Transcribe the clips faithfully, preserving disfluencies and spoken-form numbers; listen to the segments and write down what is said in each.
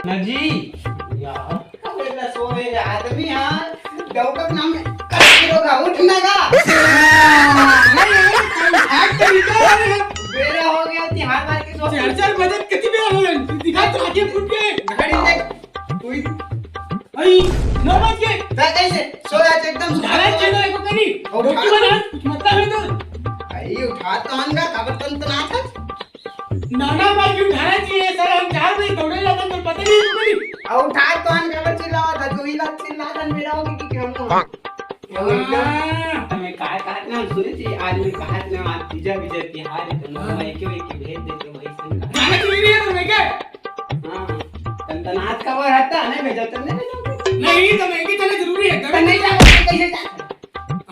ना जी। यार, कब इतना सोए रे आदमी, हाँ? डौकत नाम में कब गिरोगा? उठ ना गा। नहीं, नहीं, नहीं, हाथ तो निकाल। बेरा हो गया, तिहार मार के सो। चार चार बजे कितनी बेरा हो गई? दिखा तो आंखें फूट गए। घड़ी देख। कोई आई, नौ बज गए। ता कैसे? सो जा, एकदम सुधारा चल रहा है को करी। और डॉक्टर उठा। बना, कुछ मतलब है तो। आई, उठा तो आन गा, काबर तन तना था? नाना भाई क्यों उठाना चाहिए सर, हम चार बजे दौड़े जाते हैं, तो पता नहीं है तुम्हें। और उठा तो आन काबर चिल्लावा था, जो हिला चिल्ला था, मेरा हो गया कि हमको। वो एकदम हाँ। मैं कहा, कहा ना, सुने जी, आज मैं कहा ना, आज तीजा बीजा तिहार है, तो मैं हाँ। मायके वायके भेज देते, वही सुन कहा। जाना जरूरी है तुम्हें क्या? हाँ, तन तनात का वो रहता, नहीं भेजा, तन नहीं भेजा। नहीं, तो मैं भी चले जरूरी है, तो तन नहीं जा, कैसे जा?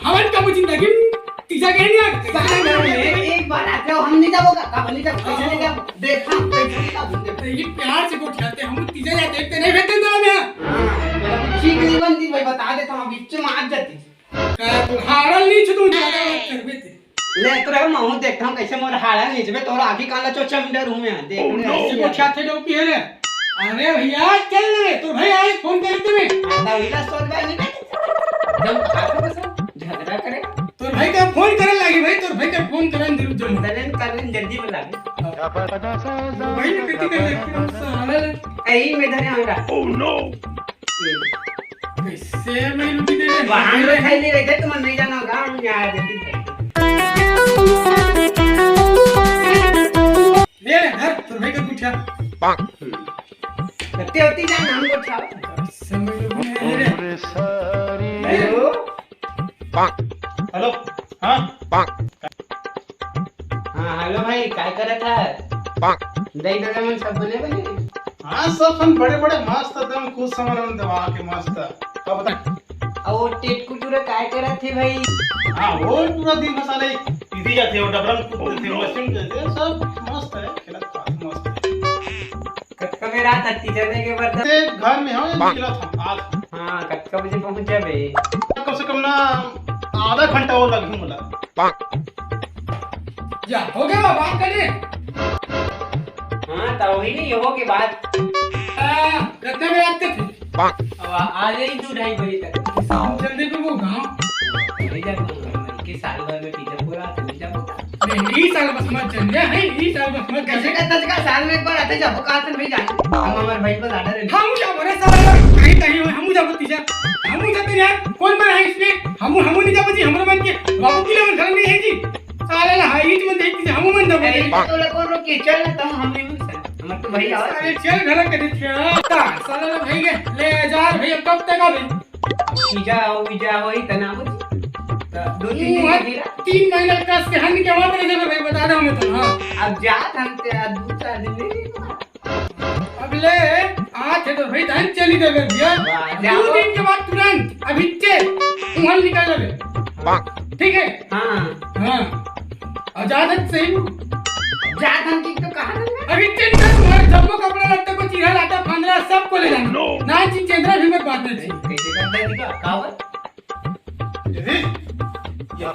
हमन का जिंदगी में तीजा के नहीं आते। साल भर में एक बार आते हो, हम नहीं जाबो का, हम नहीं जाबो, कैसे नहीं जाबो? देख, हाँ, कैसे नहीं जाबो? तो ये प्यार से गोठियाते हम, तीजा या देखते नहीं भेजते तो हम यहाँ। हाँ, मतलब ठीक नहीं बनती भाई, बता देता हूँ, बीच में आ जाती। का तू हारल नहीं छुटू, ज्यादा बात करबे ते। ले, तोरा महूँ देखता हूँ, कैसे मोर हारल नहीं छुटबे, तोरा आगे कान ला चोचम डर हूँ मैं, देख ले। कैसे गोठियाते डौकी है रे? अरे भैया, चल रे, तोर भाई आए, फोन करे तुम्हें। ना, इला सोच भाई नहीं। जब आप लोग सब झगड़ा करे। तोर भाई का फोन करे लागी भाई, तोर भाई का फोन करे अंदर जम। तने कर ले जल्दी बुला ले। भाई ने कति कर ले, साला। यही में धरे हमरा। Oh no। कैसे मैं लुटी दे? वहाँ में खाई नहीं रहे थे, तुम नहीं जाना होगा, हम यहाँ आ जाते। ले ले, धर, तोर भाई का गुठिया। कत्ते होती जान हमको उठाओ। समझ लो, नहीं रे। हेलो। हेलो। हाँ। हाँ, हेलो भाई, काय करत है? दही दादा मन सब बने बने? हाँ, सब हम बड़े बड़े मस्त, एकदम खुश समझ में दबा के मस्त। अब बता। अब वो टेटकू टूरा काय करत थे भाई? हाँ, वो पूरा दिन बस साले इधर जाते हो, डबरन कूदते थे, मशीन देते, सब मस्त है, खेलत खात मस्त है। कतका बेर आत हस तीजा के बरतन? ते घर में हो या निकलत हो, आज। हाँ, कतका बजे पहुँच जाबे? कम से कम ना आधा घंटा और लगही मोला। जा, हो गया बात कर ले। हाँ, तो वही नहीं हो के बात। आ, कतका बेर आत थे? अब आ, आ जाई दो ढाई बजे तक। साहब जल्दी पे वो गाँव। नहीं जा पाऊंगा, मैं के साल भर में तीजा पूरा, तीजा पूरा। नहीं, ई साल बस मत चल जा, है, ई साल बस मत चल। कैसे का तजका साल में एक बार आते जाबो, कहा तन भाई जान। हम हमारे भाई को ज्यादा रे। हम जाबो रे साल, कहीं, कहीं हो, हम जाबो तीजा। हम जाते यार, कौन बना है इसमें? हम, हम नहीं जाबो जी, हमारे मन के बाबू की लेवन घर नहीं है जी। साले ला, हाँ, ई मन देख तीजा, हम मन जाबो अरे, जी। तो ला कौन रोके? चल ना, तो हम नहीं मिल सकते। हमारे तो भाई आवाज। अरे, चल घर के देख के। साले ला भाई के, ले जा भाई, अब कब तक आवे? वीजा हो, वीजा हो, इतना हो। तो दो तीन दिन का वीजा। तीन महीना का सहन के बाद रह जाबे भाई, बता दे हमें तो, हाँ। अब जात हम ते, आज दो चार दिन नहीं। अब ले, आज है तो भाई धान चली देबे भैया। वाह, दो जाओ। दिन के बाद तुरंत, अभी चे, वहाँ निकल जाबे। ठीक है? हाँ। हाँ। और जात है सही में। जात हम की तो कहा था? अभी चे निकल, तुम्हारे जम्मो कपड़ा लत्ते को चीरा लाता, फांदरा सबको ले जाना। ना जी, चंद्रा भी मत बात नहीं। कैसे करता है दिखा? कहा हुआ? ये देख, ये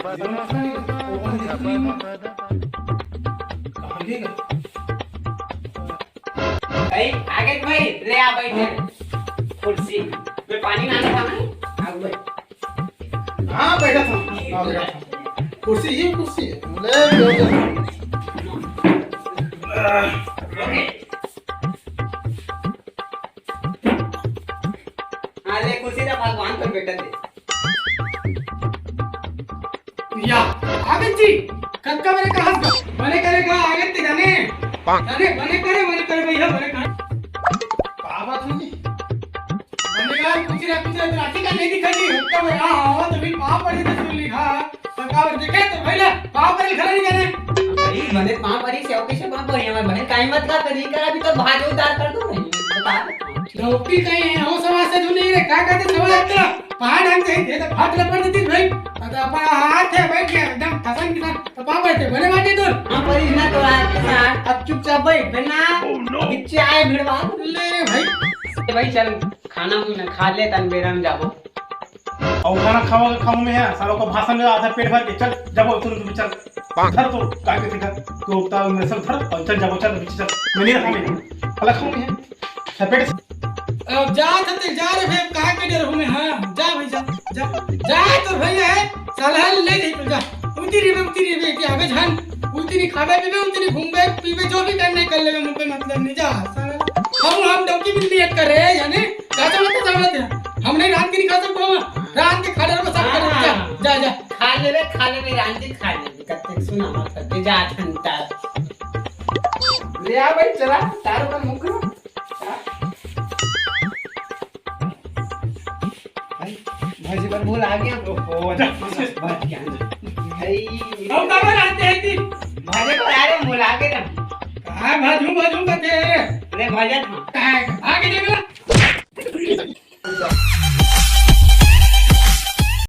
कहाँ गया? भाई, आगे भाई, ले आ बैठे। कुर्सी। मैं पानी लाना था ना। आ बैठ। हाँ, बैठा था। हाँ, बैठा था। कुर्सी, ये कुर्सी है। ले, ले, ले। हाँ, ले, कुर्सी ला भगवान पर बैठा दे। या, आगे जी, कतका बने कहा था? बने करे कहा, आगे ते जाने। जाने, बने करे, बने करे भैया, बने करे। का बात हुई? बने यार, कुछ ना कुछ राशि का नहीं दिखा जी। कब रहा हो, तभी पाँव पड़ी तो सुन लिखा। तो का बात देखे तो भैया, पाँव पड़ी खड़ा नहीं जाने। भाई, बने पाँव पड़ी से, कैसे पाँव पड़ी? हमारे बहन काई मत का, तो नहीं करा, अभी तो भाग उतार कर दो भाई, बता। डौकी कहीं है, हो समाज से जो नहीं रे, का कहते समाज इतना पहाड़ हम कहीं थे तो फाट लपड़ देती भाई। अब अपन हाथ है बैठ गया एकदम ठसन की ठसन, तो पाँव पड़ते बने बाटे तो। हाँ, पर इतना तो रात के साथ अब चुपचाप बैठ, फिर ना। Oh no। पीछे आए भिड़वा। ले रे भाई। ए भाई चल, खाना मुंह में खा ले, तन बेरा में जाबो। और खाना खावा खाऊ में है, सालों का भाषण में आधा पेट भर के, चल, जाबो, तुम, तुम चल। धर तो, का के धर, तो उतना में सब धर, और चल, जाबो, चल, पीछे चल। मैं नहीं रखा, मैं नहीं। भला खाऊ में है। चल, पेट से। अब जा त ते जा रे भाई, अब का के डर हमें? हाँ, जा भाई, जा, जा, जा, तोर भाई है, साला ले दे तो जा। उती रिबे, उती रिबे, कि आबे झन, उती नहीं खाबे पीबे, उती नहीं घूमबे पीबे, जो भी करना है कर लेबे, मुझे मतलब नहीं, जा, साला। हम, हम डौकी बिल्ली एक कर रहे हैं, यानी, का समझते, समझते हैं? हम नहीं रात के नहीं खा सकते, हम रात के खा डरबे, सब खा डरबे, जा, जा, जा। खा लेबे, खा लेबे, रांधी खा लेबे, कब तक सुना मत करते, जा, ठंडा। ले आ भाई, चला, तार पर मुकर। भाई, भाजी पर बोल आ गया। ओहो, जा, भाजी आ गया। भाई, हम कब आते हैं कि? भाजी पर आ रहे, बोल आ गए ना। कहाँ भाजू, भाजू करते हैं? ले, भाजा था। कहाँ है? आगे देख ला।